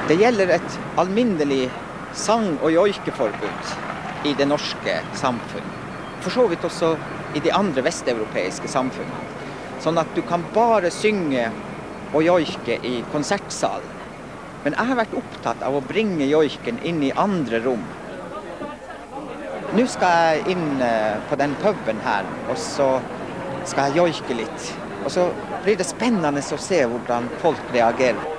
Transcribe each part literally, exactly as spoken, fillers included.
Det gjelder et alminnelig sang- og joikeforbud i det norske samfunn. For så vidt også i de andre vesteuropeiske samfunnene. Sånn at du kan bare synge og joike i konsertsalen. Men jeg har vært opptatt av å bringe joiken inn i andre rom. Nå skal jeg inn, eh, på den puben her, og så skal jeg joike litt. Og så blir det spennende å se hvordan folk reagerer.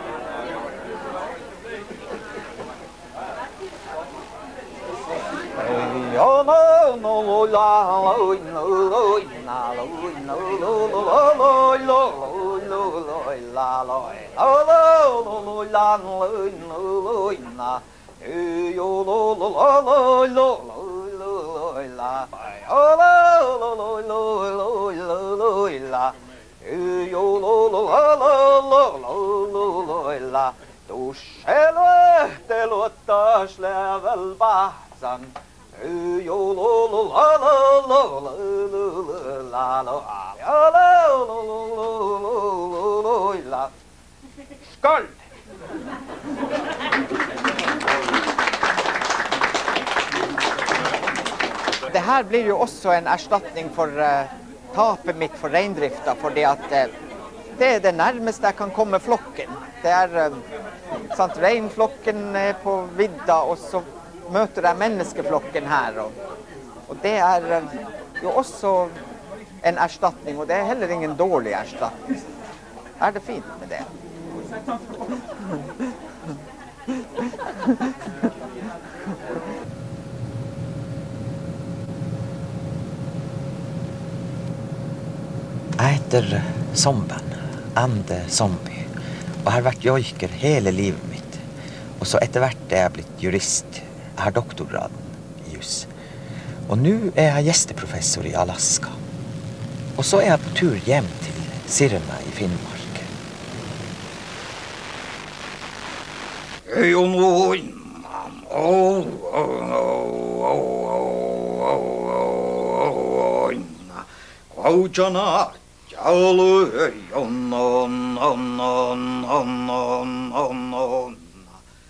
Dušše luohte luottaš lea vel báhcán. Skål! Det her blir jo også en erstatning for, eh, tapet mitt for reindrifta, fordi at, eh, det er det nærmeste jeg kan komme flokken. Det er, eh, sant, reinflokken er på vidda, og så møter jeg menneskeflokken her, og, og det er, eh, jo også en erstatning, og det er heller ingen dårlig erstatning. Er det fint med det? Jeg heter Somben, Ande Somby, og har vært joiker hele livet mitt. Og så etter hvert er jeg blitt jurist. Jeg har doktorgraden i juss. Og nå er jeg gjesteprofessor i Alaska. Og så er jeg på tur hjem til Sirma i Finnmark.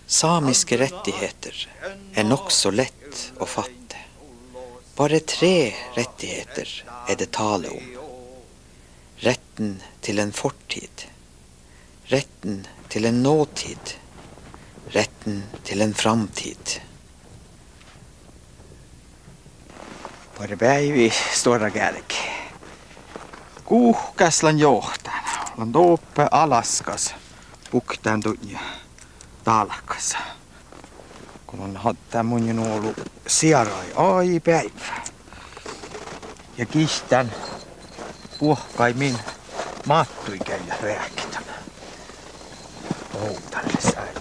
Samiske rettigheter er nokså lett å fatte. Bare tre rettigheter er det tale om. Retten til en fortid, retten til en nåtid, retten til en framtid. Bare beaivi stuorra geargi. Guhkás lean johtán. Lean doppe Alaskas buktán dutnje dálkasa. Go don hadden munnje nu olu searai ain beaivvi. Ja giittán buohkaid min máttuid geaid veahkehit dan ovdal leat áiggi.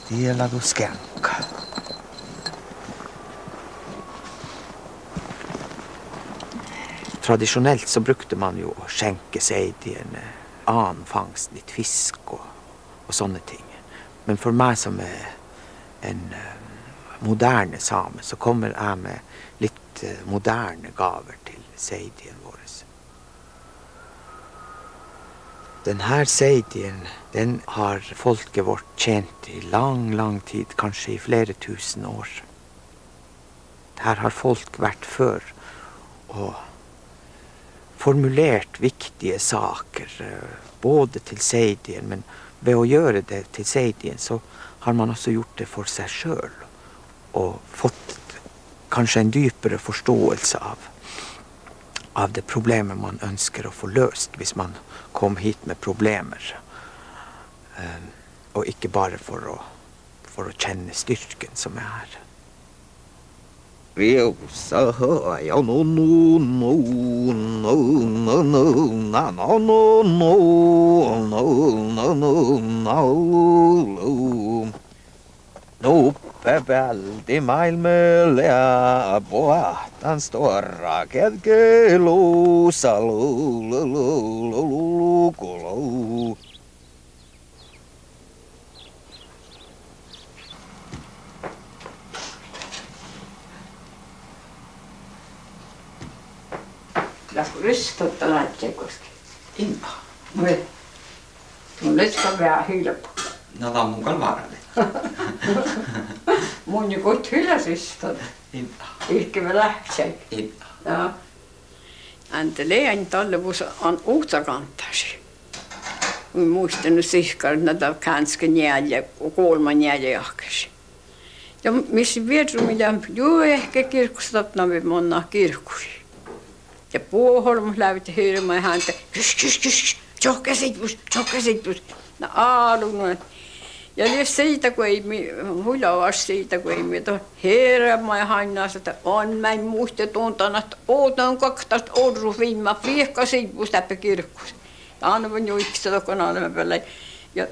Diela du skjenka. Tradisjonelt så brukte man jo å skjenke seidigen, eh, annen fangst, litt fisk og, og sånne ting. Men for meg som er en, eh, moderne same, så kommer jeg med litt, eh, moderne gaver til seidigen vår. Den her seidigen, den har folket vårt tjent i lang, lang tid, kanskje i flere tusen år. Her har folk vært før og formulert viktige saker, eh, både til seidigen, men ved å gjøre det til seidigen, så har man også gjort det for seg selv og fått kanskje en dypere forståelse av, av det problemet man ønsker å få løst, hvis man kom hit med problemer, eh, og ikke bare for å, for å kjenne styrken som er her. Nuppe bealde máilmmi lea boahtán stuorra geađggi lusa. Láhkai rystat dohko ládjái guoskka? Inna. Nue. Mun lei gal veahá hilbut. Na, dat mun gal várden. Mun goit hila sista. Ii. Iige vel áhčči. Ii. Ja. Ánde lei ain dalle vuos an-, ovccigánddašii. Mun muittán nu sihkkarit, na dat gánske njeallje, golmma njeallje jahkásaš. Ja mis vierru mii leat juohke girkus, dat nai mannat girkus. Ja buohkat lávejit hirbmat hánde: Kis, kis, kis, kis, čohkket siivvus, čohkket siivvus. Na álo nu. Ja lei siidaguoimmi, hui lavaš siidaguoimmi, dat hirbmat hánnás ahte on maid muhte dutnán ahte ovdal gaktat orrut viimmat viehka siivvus dáppe girkus. Dán vel njuikese dohko almmibeallái. Ja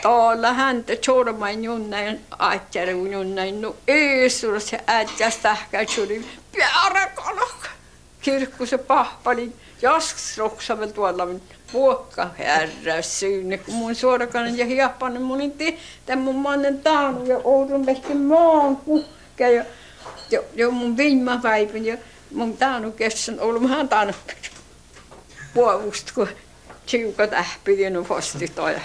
dalle hánde čormai njunnái, ádjáru njunnái, nu issoras ja ádjás dáhkái čuri beare galgat. Girkus báhpalii, jaskkas rohkasa vel doallan. Vuokka hearrá sine go mun suorganen ja hieppanen, mun in dihte, mun mannen dánu ja orron beaivvi máŋgu ja, ja, ja mun viimmat váiben ja mun dánu geassan olbmot dán. Boavut go čivga dáhpidii nu fasttit dajai.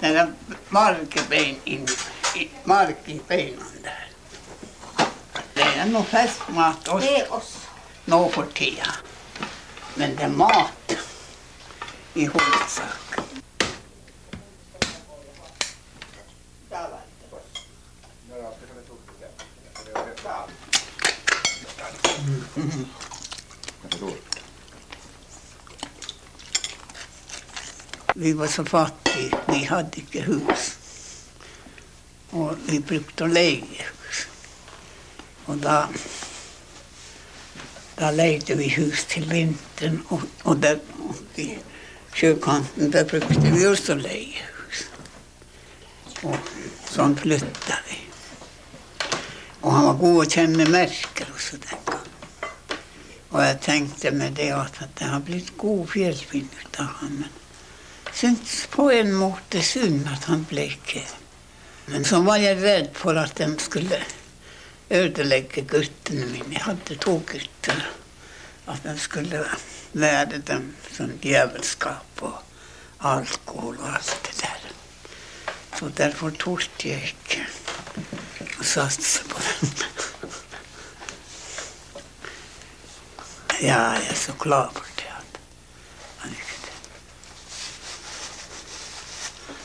Dát lea márge bein in, i-, márge beinan dál. Lei nu fas máhtu. Lei ossa. Nu for tida. Men de máhtu. I huvudsak. Vi var så fattige, vi hadde ikke hus. Og vi brukte å leie hus. Og da, da leide vi hus til vinteren, og, og der oppe i sjøkanten, der brukte vi også leiehus. Og sånn flytta vi. Og han var god å kjenne merker også den gang. Og jeg tenkte med det at, at det har blitt god fjellfinn ut av han, men syns på en måte synd at han ble ikke. Men så var jeg redd for at de skulle ødelegge guttene mine. Jeg hadde to gutter. At de skulle lære dem sånn djevelskap og alkohol og alt det der. Så derfor turte jeg ikke å satse på dem. Ja, jeg er så glad for det, at han ikke det.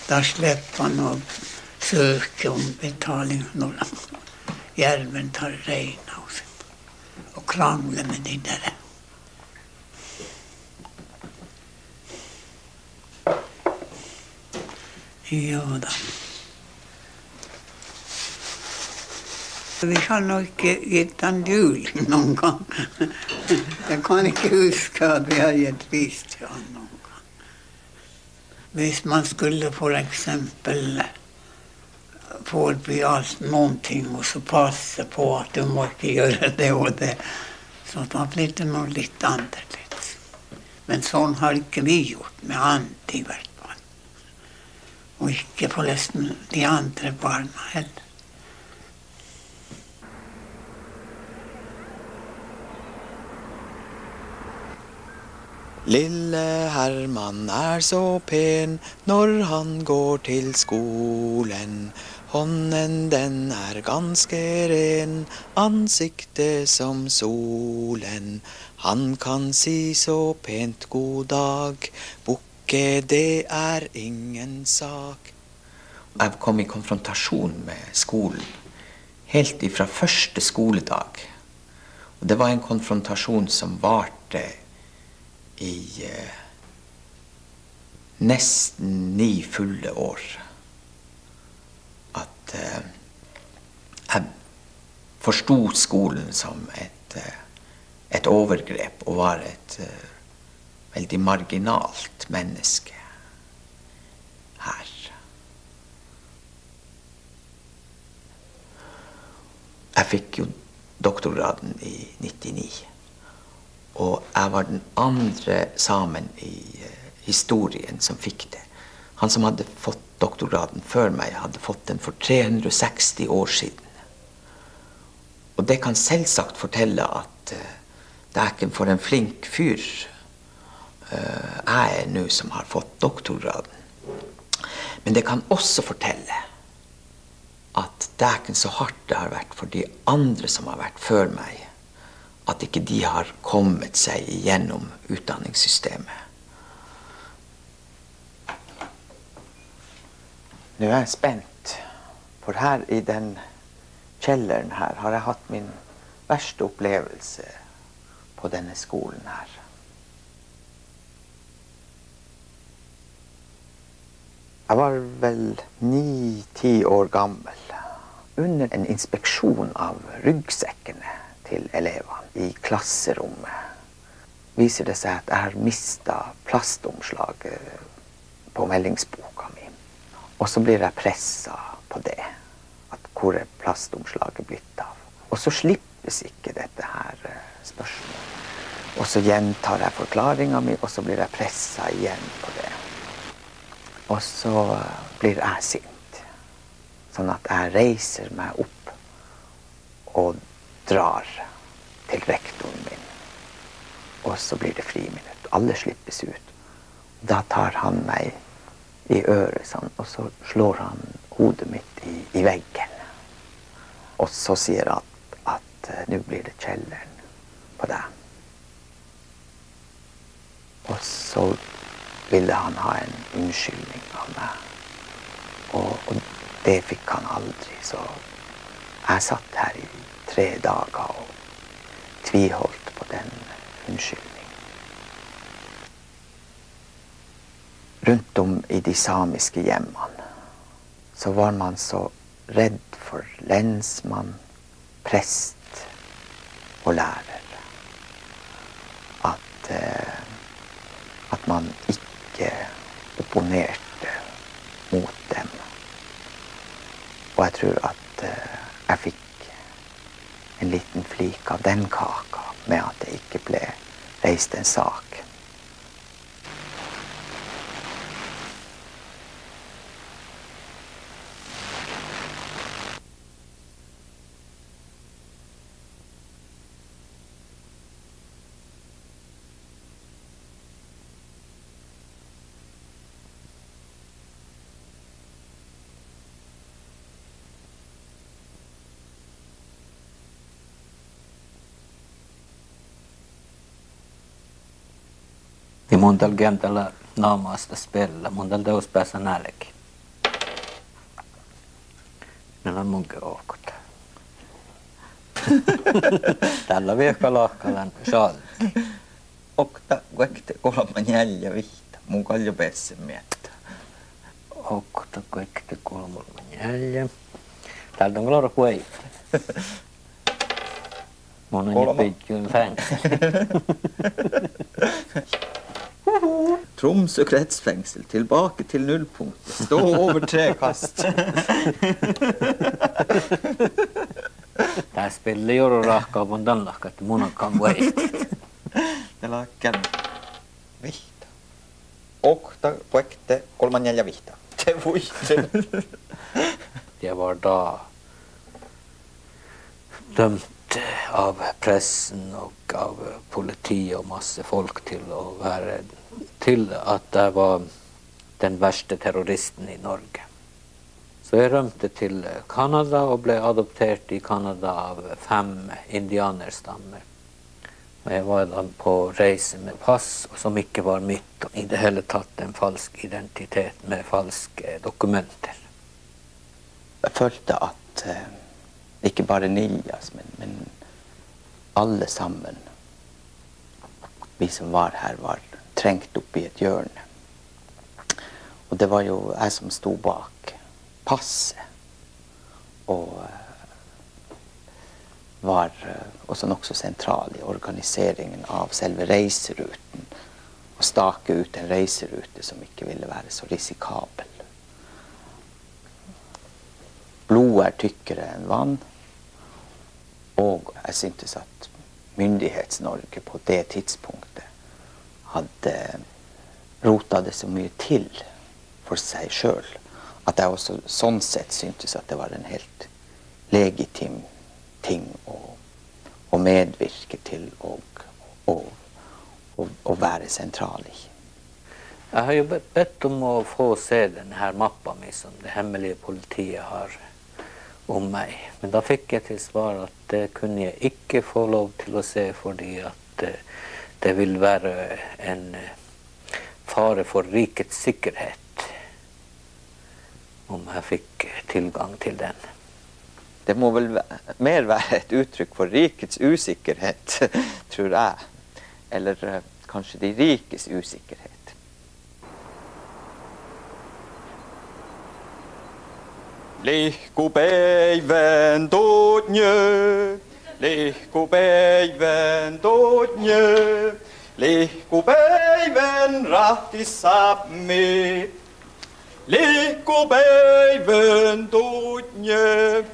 Da slipper han å søke om betaling når jerven tar reina og, og krangle med de der. Jo da. Vi har nå ikke gitt han juling noen gang. Jeg kan ikke huske at vi har gitt ris til han noen gang. Hvis man skulle for eksempel forby alt noen ting, og så passe på at du må ikke gjøre det og det. Så da blir det noe litt annerledes. Men sånn har ikke vi gjort med andre, i hvert fall. Og ikke forresten de andre barna heller. Lille Herman er så pen når han går til skolen. Hånden, den er ganske ren, ansiktet som solen. Han kan si så pent god dag, bukke, det er ingen sak. Jeg kom i konfrontasjon med skolen helt ifra første skoledag. Og det var en konfrontasjon som varte i, eh, nesten ni fulle år. At, eh, jeg forsto skolen som et, eh, et overgrep og var et, eh, veldig marginalt menneske her. Jeg fikk jo doktorgraden i nittini, Og jeg var den andre samen i, eh, historien som fikk det. Han som hadde fått doktorgraden før meg, hadde fått den for tre hundre og seksti år siden. Og det kan selvsagt fortelle at, eh, dæken for en flink fyr, eh, jeg er nå som har fått doktorgraden. Men det kan også fortelle at dæken så hardt det har vært for de andre som har vært før meg, at ikke de har kommet seg igjennom utdanningssystemet. Nu er jeg spent, for her i den kjelleren her har jeg hatt min verste opplevelse på denne skolen her. Jeg var vel ni, ti år gammel. Under en inspeksjon av ryggsekkene til elevene i klasserommet viser det seg at jeg har mistet plastomslaget på meldingsboka mi. Og så blir jeg presset på det, at hvor er plastomslaget blitt av? Og så slippes ikke dette her, eh, spørsmålet. Og så gjentar jeg forklaringen min, og så blir jeg presset igjen på det. Og så, eh, blir jeg sint. Sånn at jeg reiser meg opp og drar til rektoren min. Og så blir det friminutt. Alle slippes ut. Da tar han meg i øret sånn, og så slår han hodet mitt i, i veggen. Og så sier han at, at, eh, nå blir det kjelleren på deg. Og så ville han ha en unnskyldning av meg. Og, og det fikk han aldri, så jeg satt her i tre dager og tviholdt på den unnskyldning. Rundt om i de samiske hjemmene så var man så redd for lensmann, prest og lærer at, eh, at man ikke opponerte mot dem. Og jeg tror at, eh, jeg fikk en liten flik av den kaka med at det ikke ble reist en sak. Ja mun dal gean dal namas dat spiella, mun dal dieđus beasan álgit. Na, mun ge okta. Dál lea viehka láhkai dan šalde. Okta, guokte, golbma, njeallje, vihtta. Mun gal jo bessen miehtá. Okta, guokte, golbma, njeallje. Dál don gal oro vuoi. Mun lean bidjun feaŋsel. Tromsø kretsfengsel, tilbake til nullpunktet. Stå over tre kast. Dat spielii juo ráhkabun dan láhkai ahte mun galggan vuoitit. Ja láhkai vihtta. Okta, guokte, golbma, njeallje, vihtta. De vuoitit. Jeg var da dømt av pressen og av politiet og masse folk til å være, til at jeg var den verste terroristen i Norge. Så jeg rømte til Canada og ble adoptert i Canada av fem indianerstammer. Og jeg var da på reise med pass, og som ikke var mitt, og i det hele tatt en falsk identitet med falske dokumenter. Jeg følte at, eh, ikke bare Niljas, men, men alle sammen, vi som var her, var trengt opp i et hjørne. Og det var jo jeg som sto bak passet, og, eh, var, eh, også nokså sentral i organiseringen av selve reiseruten, å stake ut en reiserute som ikke ville være så risikabel. Blod er tykkere enn vann, og jeg syntes at Myndighets-Norge på det tidspunktet hadde rotet det så mye til for seg selv, at jeg også sånn sett syntes at det var en helt legitim ting å, å medvirke til og å, å, å være sentral i. Jeg har jo be-, bedt om å få se denne her mappa mi som det hemmelige politiet har om meg. Men da fikk jeg til svar at det kunne jeg ikke få lov til å se, fordi at, eh, det vil være en, eh, fare for rikets sikkerhet om jeg fikk tilgang til den. Det må vel væ-, mer være et uttrykk for rikets usikkerhet, tror jeg. Eller, eh, kanskje de rikes usikkerhet. Lihkku beaivven dutnje, lihkku beaivven dutnje, lihkku beaivven ráhtti Sápmi, lihkku beaivven dutnje.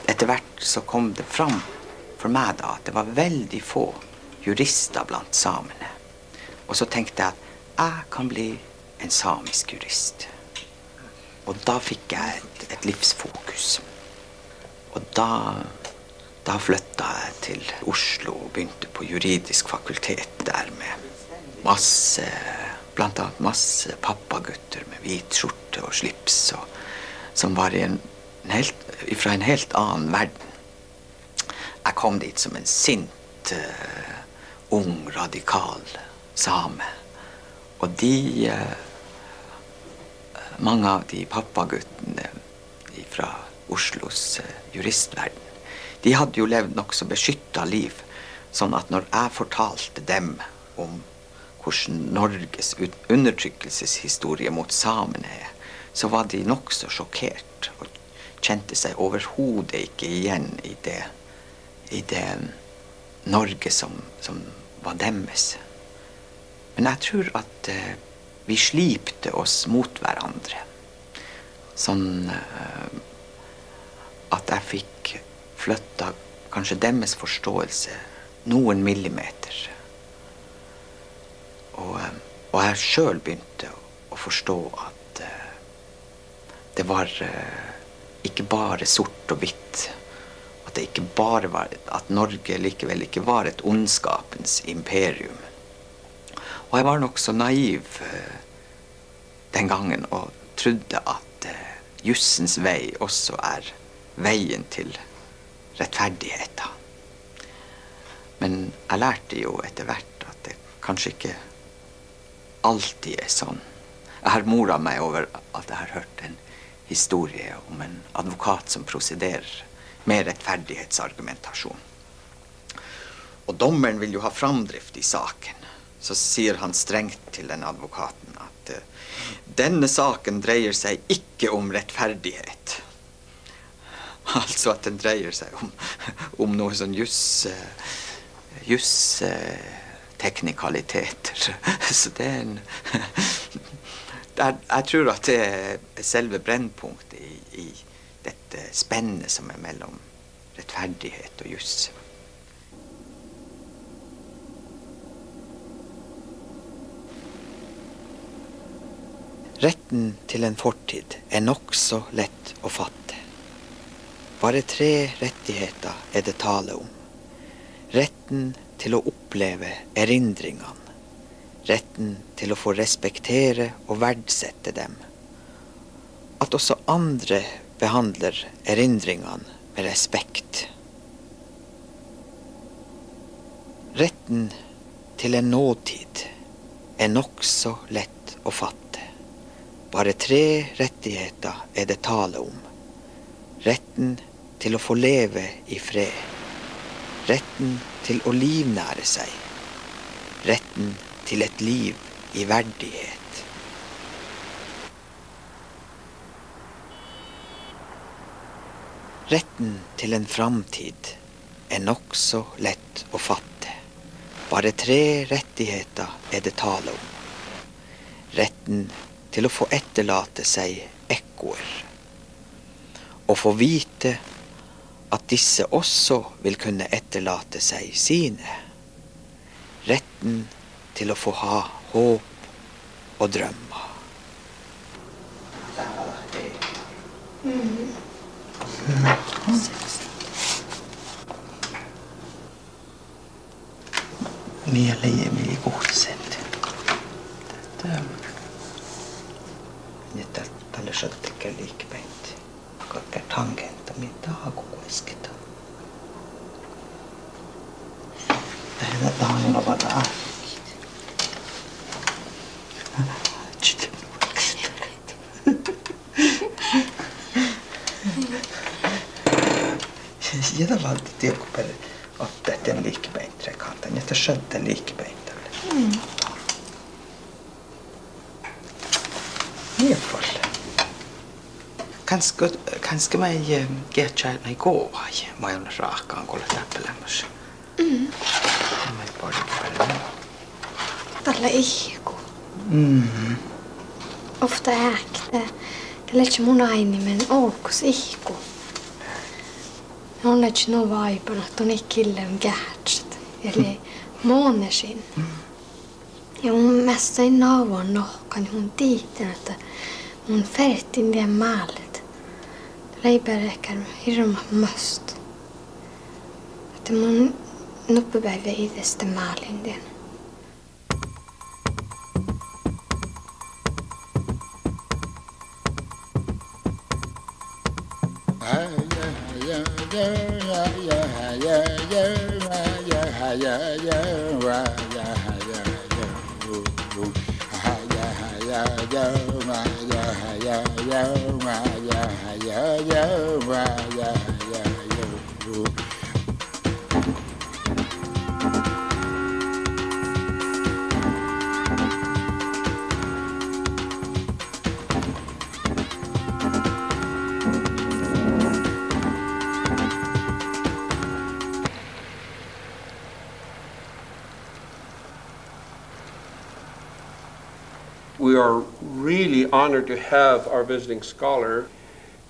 Etter hvert så kom det fram for meg da at det var veldig få jurister blant samene. Og så tenkte jeg at jeg kan bli en samisk jurist. Og da fikk jeg et, et livsfokus. Og da, da flytta jeg til Oslo og begynte på juridisk fakultet der med masse, blant annet masse pappagutter med hvit skjorte og slips, og, som var i en, en helt, fra en helt annen verden. Jeg kom dit som en sint, eh, ung, radikal same. Og de, eh, mange av de pappaguttene fra Oslos, eh, juristverden, de hadde jo levd nokså beskytta liv, sånn at når jeg fortalte dem om hvordan Norges ut-, undertrykkelseshistorie mot samene er, så var de nokså sjokkert og kjente seg overhodet ikke igjen i det, i det Norge som, som var deres. Men jeg tror at, eh, vi slipte oss mot hverandre. Sånn, eh, at jeg fikk flytta kanskje deres forståelse noen millimeter. Og, eh, og jeg selv begynte å, å forstå at, eh, det var, eh, ikke bare sort og hvitt. At det ikke bare var, at Norge likevel ikke var et ondskapens imperium. Og jeg var nokså naiv, eh, den gangen og trodde at, eh, jussens vei også er veien til rettferdigheten. Men jeg lærte jo etter hvert at det kanskje ikke alltid er sånn. Jeg har moret meg over at jeg har hørt en historie om en advokat som prosederer med rettferdighetsargumentasjon. Og dommeren vil jo ha framdrift i saken. Så sier han strengt til den advokaten at, eh, «Denne saken dreier seg ikke om rettferdighet.» Altså at den dreier seg om, om noe sånn juss, eh, juss, eh, teknikaliteter. Så det er en, det er, jeg tror at det er selve brennpunktet i, i dette spennet som er mellom rettferdighet og juss. Retten til en fortid er nokså lett å fatte. Bare tre rettigheter er det tale om. Retten til å oppleve erindringene. Retten til å få respektere og verdsette dem. At også andre behandler erindringene med respekt. Retten til en nåtid er nokså lett å fatte. Bare tre rettigheter er det tale om. Retten til å få leve i fred. Retten til å livnære seg. Retten til et liv i verdighet. Retten til en framtid er nokså lett å fatte. Bare tre rettigheter er det tale om. Retten til å få etterlate seg ekkoer. Å få vite at disse også vil kunne etterlate seg sine. Retten til å få ha håp og drømmer. Mii lei mii guhkkaset. Ahte dat, dat lea šaddat ge lihkebeinta. Galgá tangenta, mii dat guosketa. Dat, dat, dat lea vada. Ja dat lea diego ber, ahte dat lihkebeinta, kanskje, ja dat šaddat lihkebeinta. Mm. Mii fal. Kanskje, kanskje mii, eh, geahččat nai govaid, mii leat ráhkadan go leat dáppe leamaš. Mm. Mii bargat. Dalle ihkku. Mm. Ovtta eahket, dat lei mun áinnimin olggos ihkku. Mun lean nu váiban ahte don ii gille geahččat. Eli monešin. Mm. Ja mun measta in nagovan nohkan, mun dihten ahte mun ferten dien málet. Lei beare hirbmat must. Ahte mun nuppe beaivvi iđđes málin dien. We are really honored to have our visiting scholar,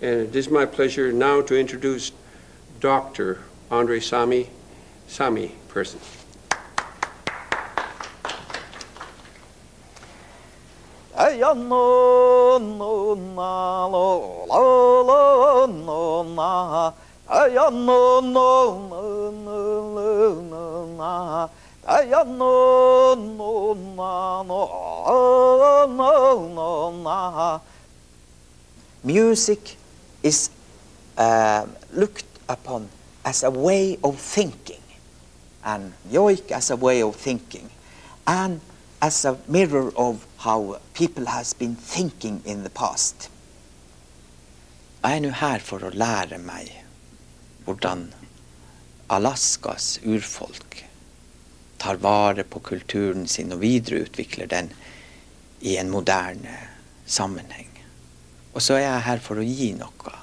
and it is my pleasure now to introduce Doctor Andre Sami, Sami person. Music is, uh, looked upon as a way of thinking, and joik as a way of thinking, and as a mirror of how people has been thinking in the past. Jeg er nå her for å lære meg hvordan Alaskas urfolk tar vare på kulturen sin og videreutvikler den i en moderne sammenheng. Og så er jeg her for å gi noe.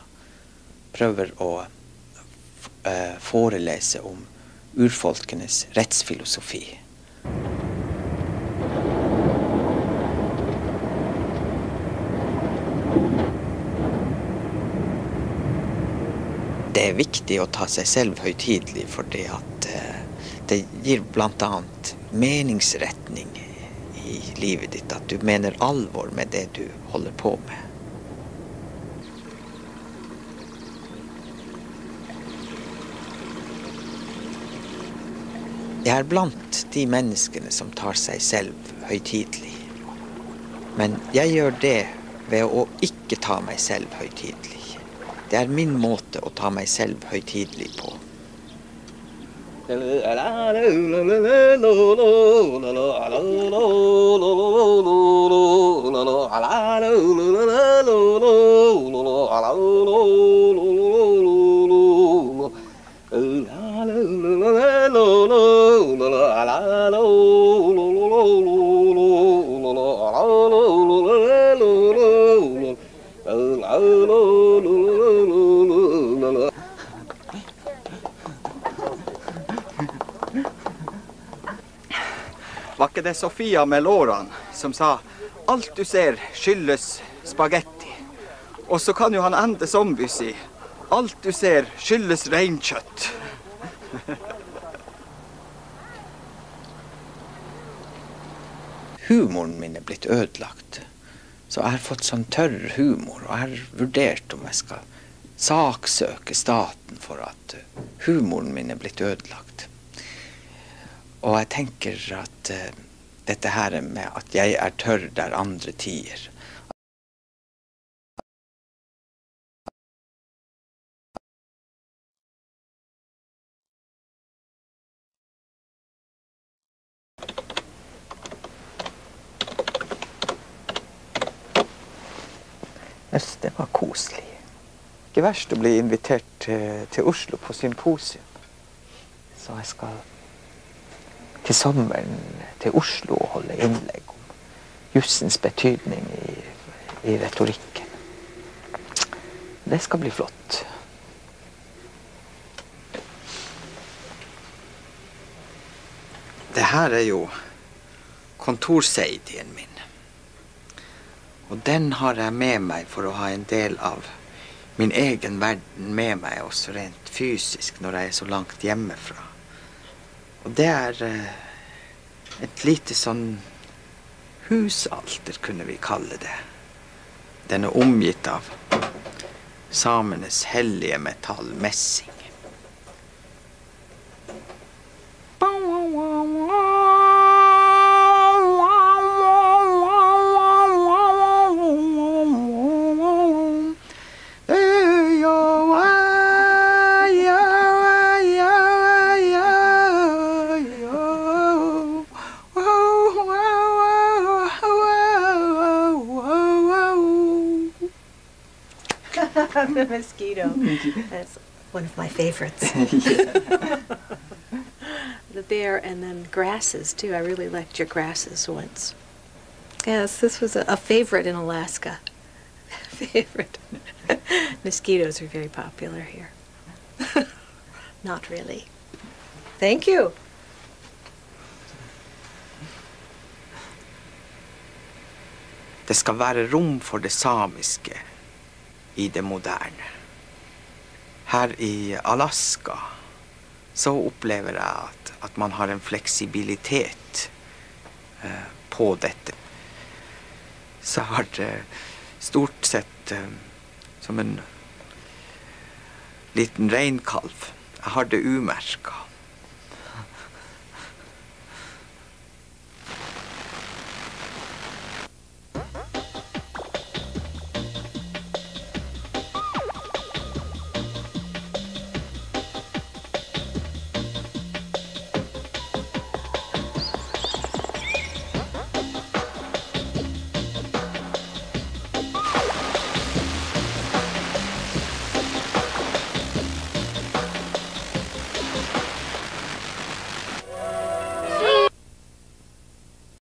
Prøver å, eh, forelese om urfolkenes rettsfilosofi. Det er viktig å ta seg selv høytidelig, fordi at, eh, det gir blant annet meningsretning i livet ditt, at du mener alvor med det du holder på med. Jeg er blant de menneskene som tar seg selv høytidelig. Men jeg gjør det ved å ikke ta meg selv høytidelig. Det er min måte å ta meg selv høytidelig på. Var ikke det Sofia med lårene som sa: «Alt du ser, skyldes spagetti»? Og så kan jo han ende som vi sier: «Alt du ser, skyldes reinkjøtt». Humoren min er blitt ødelagt. Så jeg har fått sånn tørr humor, og jeg har vurdert om jeg skal saksøke staten for at, eh, humoren min er blitt ødelagt. Og jeg tenker at, eh, dette her med at jeg er tørr der andre tier. Jøss, det var koselig. Ikke verst å bli invitert til, til Oslo på symposium. Så jeg skal til sommeren til Oslo og holde innlegg om jussens betydning i, i retorikken. Det skal bli flott. Det her er jo kontorseidien min. Og den har jeg med meg for å ha en del av min egen verden med meg også rent fysisk når jeg er så langt hjemmefra. Og det er, eh, et lite sånn husalter, kunne vi kalle det. Den er omgitt av samenes hellige metall, messing. The mosquito. That's one of my favorites. Yeah. The bear and then grasses, too. I really liked your grasses once. Yes, this was a, a favorite in Alaska. Favorite. Mosquitoes are very popular here. Not really. Thank you. Det skal være rom for det samiske i det moderne. Her i Alaska så opplever jeg at, at man har en fleksibilitet, eh, på dette. Så har det stort sett, eh, som en liten reinkalv. Jeg har det umerka.